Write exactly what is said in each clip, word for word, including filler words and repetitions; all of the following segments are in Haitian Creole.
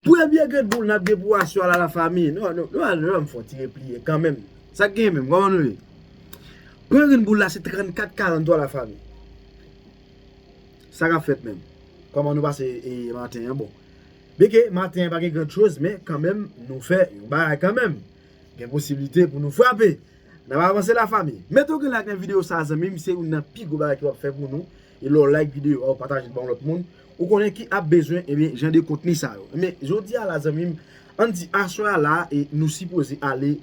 Premye grenn boul n ap gen pou aswè a la, lafanmi. Non, non, non, non, m fè yon ti repliye kanmenm. Sa k genyen menm? Kòman nou ye? Premye grenn boul la, se trannkat karanntwa, lafanmi. Sa k ap fèt menm? Kòman nou pase, e, maten an? Bon. Byenke maten an pa gen gran choz, men kanmenm, nou fè yon bagay kanmenm. Gen posiblite pou nou frape. N ap avanse, lafanmi. Mete yon grenn like nan videyo sa a, zanmi m, se youn nan pi gwo bagay ke w ap fè pou nou. E lè w like videyo a, ou pataje l ba yon lòt moun ou konnen ki ap bezwen, ebyen, jan de kontni sa yo. Men jodi a la, zanmi m, ann di aswè a la, e nou sipoze ale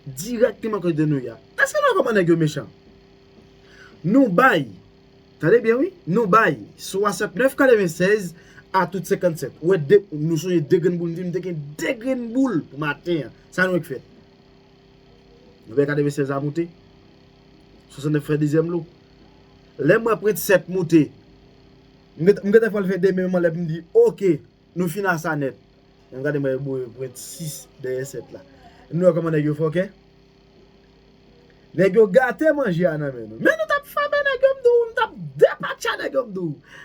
dirèkteman kote nou ye a. Èske nou wè kòman nèg yo mechan? Nou bay, tande byen wi, nou bay swasantnèf katrevennsèz a tout senkannsèt. Ou wè, de, nou sonje de grenn boul, m di m te gen de grenn boul pou maten an. Sa nou wè k fèt? Nou wè katrevennsèz la moute. Swasantnèf fè dezyèm lo. Lè m wè pwent sèt moute, m gentan, m gentan fè l fè de men m anlè pou m di, oke, nou fin a sa nèt. Ann gade m wè yo boure pwent sis dèyè sèt la. Nou wè kòman nèg yo fòkè? Nèg yo gate manje a nan men nou. Men nou t ap frape nèg yo, m di w, nou t ap depatcha nèg yo, m di w.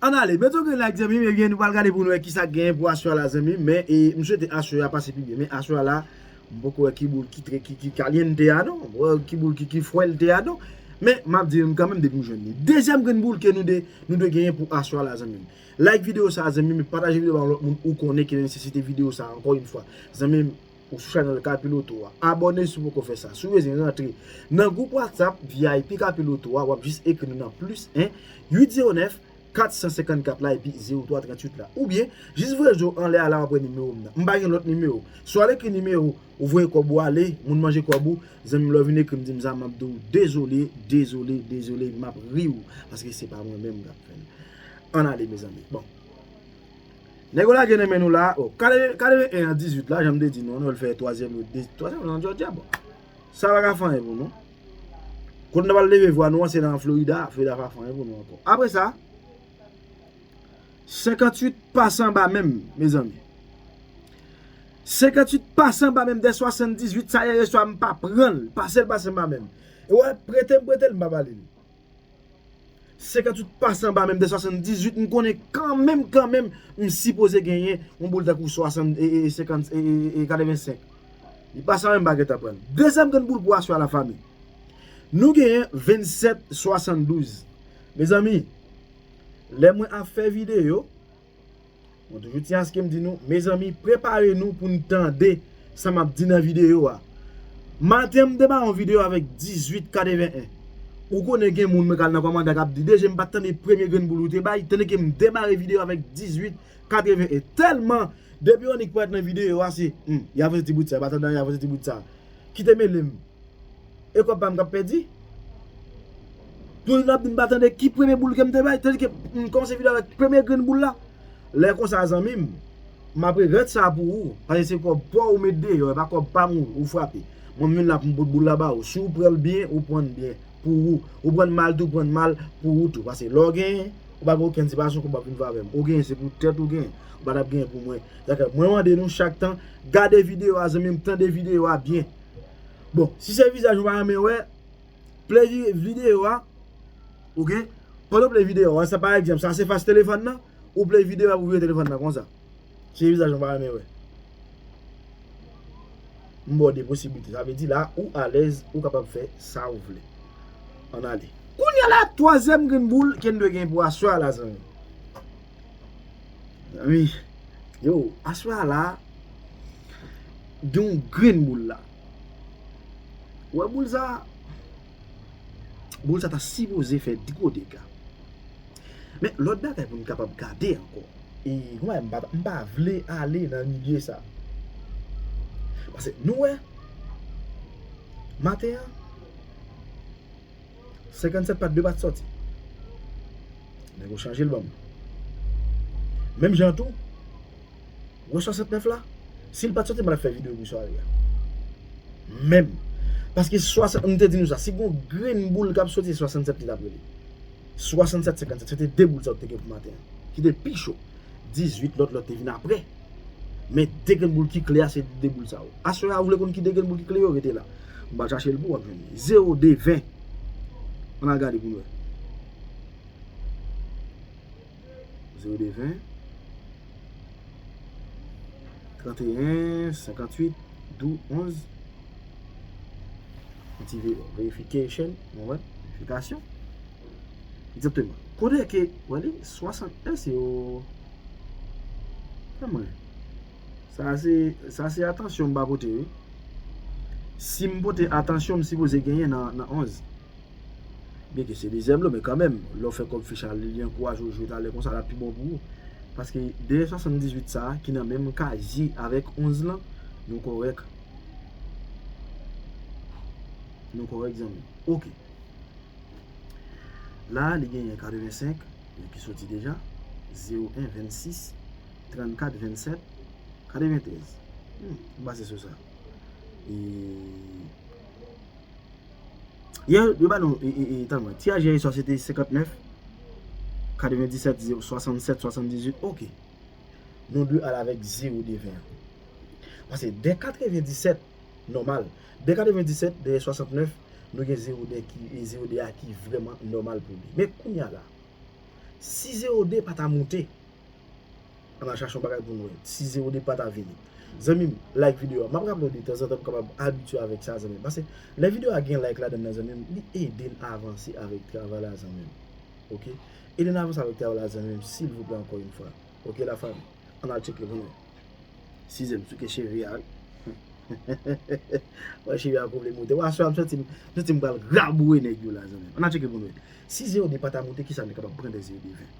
Ann ale, mete yon grenn like, zanmi m, ebyen, nou pral gade pou nou wè kisa k genyen pou aswè a la, zanmi m. Men, e, m swete aswè a pase pi byen. Men aswè a la, m poko wè ki boul ki tre, ki, ki kalyente a, non. M poko wè ki boul ki, ki fwèlte a, non. Men, m ap di nou kanmenm depi m jwenn li. Dezyèm grenn boul ke nou de, nou dwe genyen pou aswè a la, zanmi m. Like videyo sa a, zanmi m, e pataje videyo ba yon lòt moun ou konnen ki nesesite videyo sa a, ankò yon fwa. Zanmi m, ou sou chanèl Kapiloto a. Abòne si w poko fè sa. Si w bezwen rantre nan gwoup WhatsApp V I P Kapiloto a, w ap jis ekri nou nan plis en, uit zewo nèf, kat san senkannkat la epi zewo twa tranntuit la. Oubyen, jis voye je w anlè a la, w ap wè nimewo m nan. M pa gen lòt nimewo. Swa l ekri nimewo, ou voye kòb ou ale, moun manje kòb ou, zanmi m, lè w vin ekri m, di m sa, m ap di w dezole, dezole, dezole, m ap ri w, paske se pa mwen menm k ap fè l. Ann ale, mezanmi. Bon. Nèg yo lage nan men nou la, o, katreven, katreven en an dizuit la, jan m te di nou, nou wè l fè twazyèm, de, twazyèm nan Georgia, bon. Sa pa ka fè anyen pou nou. Kote n ta pral leve vwa nou an, se nan Florida, Florida pa fè anyen pou nou ankò. Apre sa, senkantuit pase anba menm, mezanmi. Senkantuit pase anba menm de swasanndizuit, sa yè, yèswa m pa pran l, pase l pase anba menm. E w wè, prete m prete l, m pa ba li l. Senkantuit pase anba menm de swasanndizuit, m konnen kanmenm, kanmenm, m sipoze genyen yon boul tankou swasant, e, e, senkant, e, e, e, katrevensenk. Li pase anba menm, m pa gentan pran l. Dezyèm grenn boul pou aswè a, lafanmi. Nou genyen vennsèt swasanndouz. Mezanmi, lè mwen ap fè videyo, mwen toujou tyen a se ke m di nou, mezanmi, prepare nou pou n tande sa m ap di nan videyo a. Maten an, m demare yon videyo avèk dizuit katreven en. Ou konnen gen moun mwen k al nan kòmantè k ap di, "D J, m pa t tande premye grenn boul ou te bay, tande ke m demare videyo avèk dizuit katreven en." Tèlman, depi yon nik parèt nan videyo a, se, hmm, y avanse ti bout sa, y pa tande anyen, y avanse ti bout sa. Kite mele m. E kòb pa m k ap pèdi. Pou n ap di m pa tande ki premye boul ke m te bay, tandike m kòmanse videyo avèk premye grenn boul la. Lè konsa, zanmi m, m ap regrèt sa pou ou, paske se kòb pa w ou met deyò, e pa kòb pa m ou, ou frape. Mwen, m vin la pou m pot boul la ba ou. Si w pran l byen, ou pran l byen pou ou. Ou pran l mal tou, pran l mal pou ou tou. Paske lè w genyen, ou pa gen okenn, se pa sou konba pou vin fè avè m. Ou genyen, se pou tèt ou genyen. Ou pa t ap genyen pou mwen. Sa fè mwen mande nou chak tan, gade videyo a, zanmi m, tande videyo a byen. Bon, si se vizaj ou pa renmen wè, play vi-, videyo a, oke? Pandan w play videyo a, sa pa egzanp, sa se fas telefòn nan, ou play videyo a pou vire telefòn nan konsa. Se vizaj ou pa renmen wè. M ba w de posiblite. Sa vle di la, ou alèz, ou kapab fè sa ou vle. Ann ale. Kounye a la, twazyèm grenn boul ke n dwe gen pou aswè a la, zanmi. Zanmi, yo, aswè a la, gen yon grenn boul la. Ou wè boul sa? Boul sa ta sipoze fè gwo dega. Men lòt bagay pou n kapab gade ankò. E, kòman m pa, m pa vle ale nan milye sa. Paske nou wè, maten an, senkannsèt pa t dwe pa t sòti. Nèg yo chanje l ban m. Menm jan tou, wè swasannnèf la, si l pa t sòti, m pral fè videyo pou sware a. Menm. Paske swasant, m te di nou sa, si gon grenn boul k ap sòti, se swasannsèt li t ap rele. Swasannsèt, senkannsèt, se te de boul sa yo te gen pou maten an. Ki te pi cho. Dizuit, lòt, lòt te vin apre. Men de grenn boul ki kle a, se de boul sa yo. Aswè a, ou vle konn ki de grenn boul ki kle yo, rete la. M pral chache l pou w ap jwenn li. Zewo de ven. Ann al gade pou n wè. Zewo de ven. Trannteyen, senkantuit, dou, onz. Yon ti ve-, verification, nou wè, verifikasyon. Egzakteman. Kote ke, wè li, swasant, èske yo, kòman? Sa se, sa se atansyon m pa pote, wi. Si m pote atansyon, m sipoze genyen nan, nan onz. Byenke se dezyèm lo, men kanmenm, lè w fè kòb fich la, li, li ankouraje w jwe talè konsa, l ap pi bon pou ou. Paske dèyè swasanndizuit sa a, ki nan menm kazye avèk onz lan, nou kòrèk. Nou kòrèk, zanmi. Oke. La, li genyen katrevensenk, men ki soti deja, zewo en, vennsis, trannkat, vennsèt, katreventrèz. Hmm, m pase sou sa. E Yè, yo ba nou, e, e, e, tann mwen. Tiraj yè swa se te senkantnèf, katrevendisèt, zewo, swasannsèt, swasanndizuit. Oke. Nou dwe al avèk zewo de ven an. Paske de katrevendisèt, nòmal. De katrevendisèt, de swasantnèf, nou gen zewo de ki, e zewo de a ki vrèman nòmal pou li. Men kounye a la, si zewo de pa ta moute, Ann al chache yon bagay pou nou wè. Si zewo de pa ta vini. Zanmi m, like videyo a. M ap raple w de tanzantan pou w kapab abitye avèk sa, zanmi m. Paske lè videyo a gen like ladann nan, zanmi m, li ede n avanse avèk travay la, zanmi m. Oke? Ede n avanse avèk travay la, zanmi m, silvouplè, ankò yon fwa. Oke, lafanmi? Ann al tcheke pou nou wè. Sizè m souke cheve a, wi. Wè, cheve a kou vle moute. Wè, aswè a, m santi m, m santi m pral rabouwe nèg yo la, zanmi m. Ann al tcheke pou nou wè. Si zewo de pa ta moute, kisa nou kapab pran de zewo de ven?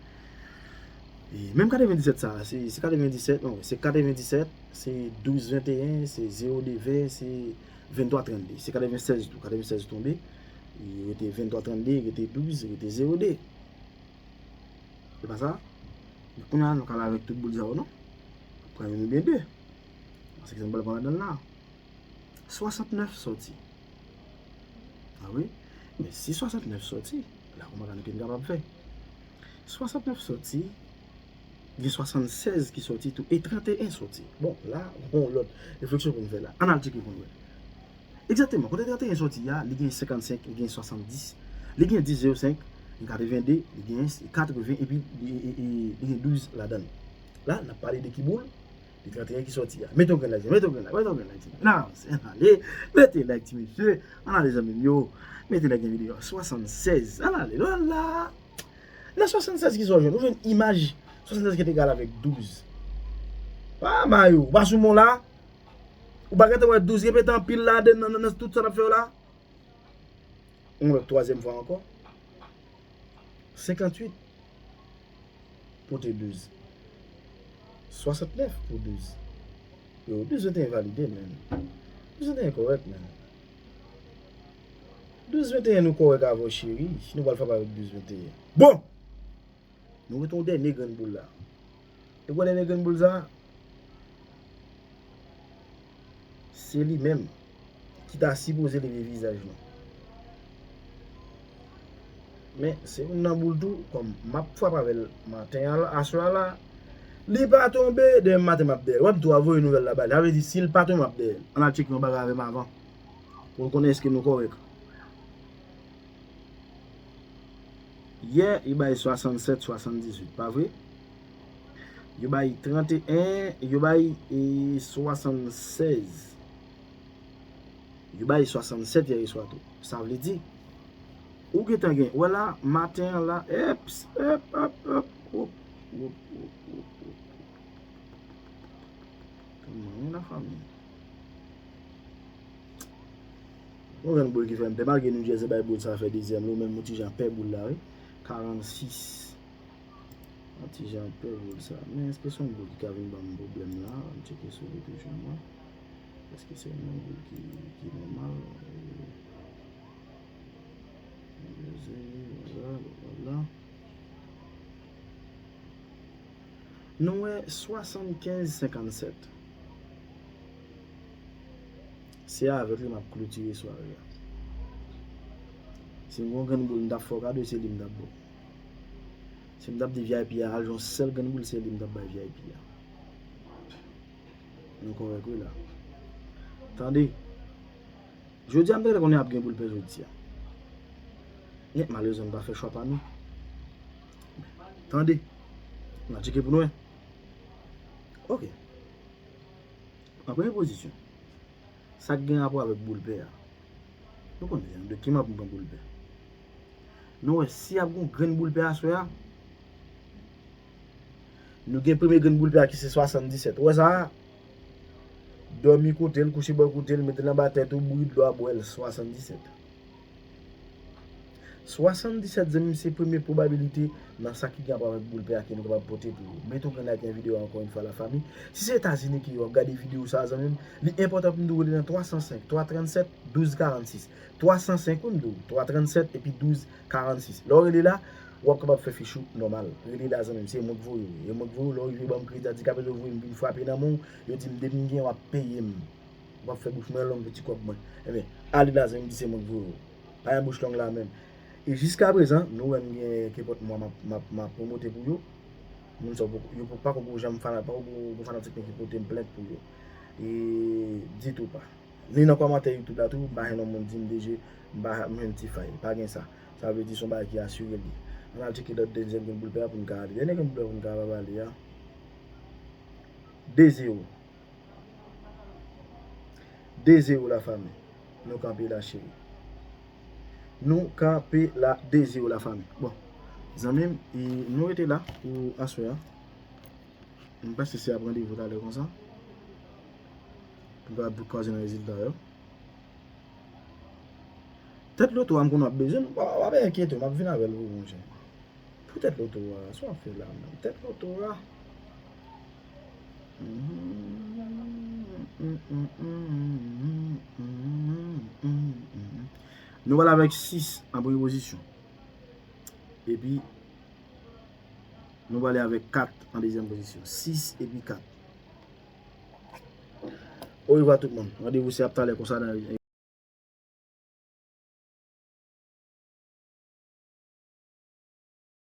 E menm katrevendisèt sa a, se, se katrevendisèt, non, se katrevendisèt, se douz venteyen, se zewo de ven, se venntwa trannde, se katrevensèz tou, katrevensèz tonbe, e rete venntwa trannde, rete douz, rete zewo de. Se pa sa? Men kounye a, nou ka al avèk tout boul sa yo, non? Pran youn oubyen de. Paske sa m pral pran ladan l la. Swasantnèf soti. A wi. Men si swasantnèf soti, la kòman ka nou ki n kapab fè? Swasantnèf soti, gen swasannsèz ki soti tou, e trannteyen soti. Bon, la, gon lòt refleksyon pou n fè la. Ann al tcheke pou n wè. Egzakteman, kote trannteyen soti a, li gen senkannsenk, li gen swasanndis, li gen dis zewo senk, li gen katrevende, li gen katreven, epi li, e, e, li gen douz ladan l. La, n ap pale de ki boul? Li trannteyen ki soti a. Mete yon grenn like, mete yon grenn like, mete yon grenn like, ti mesye. Ann avanse, ann ale. Mete like, ti mesye. Ann ale, zanmi m yo. Mete like nan videyo a. Swasannsèz. Ann ale, lò la. Nan swasannsèz ki sa w jwenn? Ou jwenn imaj swasannsèz ki te egal avèk douz. Pa mayo. Ou pa sou mon la? Ou pa gentan wè douz repete anpil ladan nan, nan, nan tout sa n ap fè yo la? Yon lòt twazyèm fwa ankò. Senkantuit pou te douz. Swasantnèf pou douz. Yo, douz venteyen valide, men. Douz venteyen kòrèk, men. Douz venteyen nou kòrèk avè w, cheri. Si nou pral frape avèk douz venteyen. Bon! Nou rete yon dènye grenn boul la. E w wè dènye grenn boul sa a? Se li menm ki ta sipoze leve vizaj nou. Men, se youn nan boul tou, kòm m ap frape avè l maten an la, aswè a la, li pa tonbe, demen maten m ap dèyè l. W ap di w a voye nouvèl la ba li. Sa vle di, si l pa tonbe, m ap dèyè l. Ann al tcheke yon bagay avè m avan. Pou n konnen èske nou kòrèk. Yè, yo bay swasannsèt, swasanndizuit, pa vre? Yo bay trannteyen, yo bay, e, swasannsèz. Yo bay swasannsèt yè swa tou. Sa vle di, ou gentan gen, wè la, maten an la, eps, ep, ep, ep, op, op, op, op, op. Kòman, wi, lafanmi? Yon grenn boul ki fè m pè, malgre New Jersey bay boul sa fè dezyèm, li menm yon ti jan pè boul la, wi. Karannsis. Yon ti jan pè boul sa. Men èske se yon boul ki ka vin ban m pwoblèm la? Ann tcheke sou li toujou, mwen. Èske se yon boul ki, ki nòmal? New Jersey, vwala, vwala. Nou wè swasannkenz senkannsèt. Se avèk li m ap klotire sware a. Si m gen yon grenn boul m t ap fè w kado, se li m t ap ba w. Si m t ap di V I P a al jwenn yon sèl grenn boul, se li m t ap bay V I P a. Nou kòrèk wi la. Tande. Jodi a m te gentan konnen ap gen boul pè jodi a. Men malerezman nou pa fè chwa pa nou. Tande. N a tcheke pou nou wè. Oke. An premye pozisyon, sa k gen rapò avèk boul pè a. Nou konnen de ki m ap pran boul pè. Nou wè si ap gon grenn boul pè aswè a. Nou gen premye grenn boul pè a ki se swasanndisèt. Ou wè sa a? Dòmi kote l, kouche bò kote l, mete l anba tèt ou, bouyi dlo a, bwè l, swasanndisèt. Swasanndisèt, zanmi m, se premye pwobabilite nan sa ki gen rapò avèk boul pè a ke nou kapab pote pou ou. Mete yon grenn like nan videyo a ankò yon fwa, lafanmi. Si se Etazini ke w ap gade videyo sa a, zanmi m, li enpòtan pou m di w rele nan twa san senk, twa trannsèt, douz karannsis. Twa san senk, wi, m di w, twa trannsèt epi douz karannsis. Lè w rele la, w ap kapab fè fich ou nòmal. Rele la, zanmi m, se mwen k voye w. E mwen k voye w, lè w rive ban m kredi andikape, yo voye m vin frape nan men w, yo di m depi m gen w ap peye m. W ap fè bouch mwen long pou ti kòb mwen. Ebyen, ale la, zanmi m, di se mwen k voye w. Pa gen bouch long la menm. E jiskaprezan, nou wè m gen kenpòt mwa m ap, m ap, m ap pwomote pou yo. Moun sa yo poko, yo poko, pako janm fana-, pako gon fanatik mwen ki pote m plent pou yo. E ditou pa. Ni nan kòmantè YouTube la tou, m pa jwenn yon moun di m deje, m pa, m jwenn ti fay. Pa gen sa. Sa vle di se yon bagay ki asire li. Ann al tcheke lòt dezyèm grenn boul pè a pou n ka ale. Dènye grenn boul pè pou n ka ale a. De zewo. De zewo, lafanmi. Nou kanpe la, cheri. Nou kanpe la, de zewo, lafanmi. Bon, zanmi m, e nou rete la pou aswè a. M panse se ap randevou talè konsa. Pou n kapab kwaze nan rezilta yo. Tèt loto a, m konnen w ap bezwen l, w ap enkyete w, m ap vin avè l pou ou, monchè. Pou tèt loto a, sa w ap fè la menm? Tèt loto a. Nou pral avèk sis an premye pozisyon. Epi, nou pral avèk kat an dezyèm pozisyon. Sis epi kat. Orevwa tout moun. Randevou se ap talè konsa nan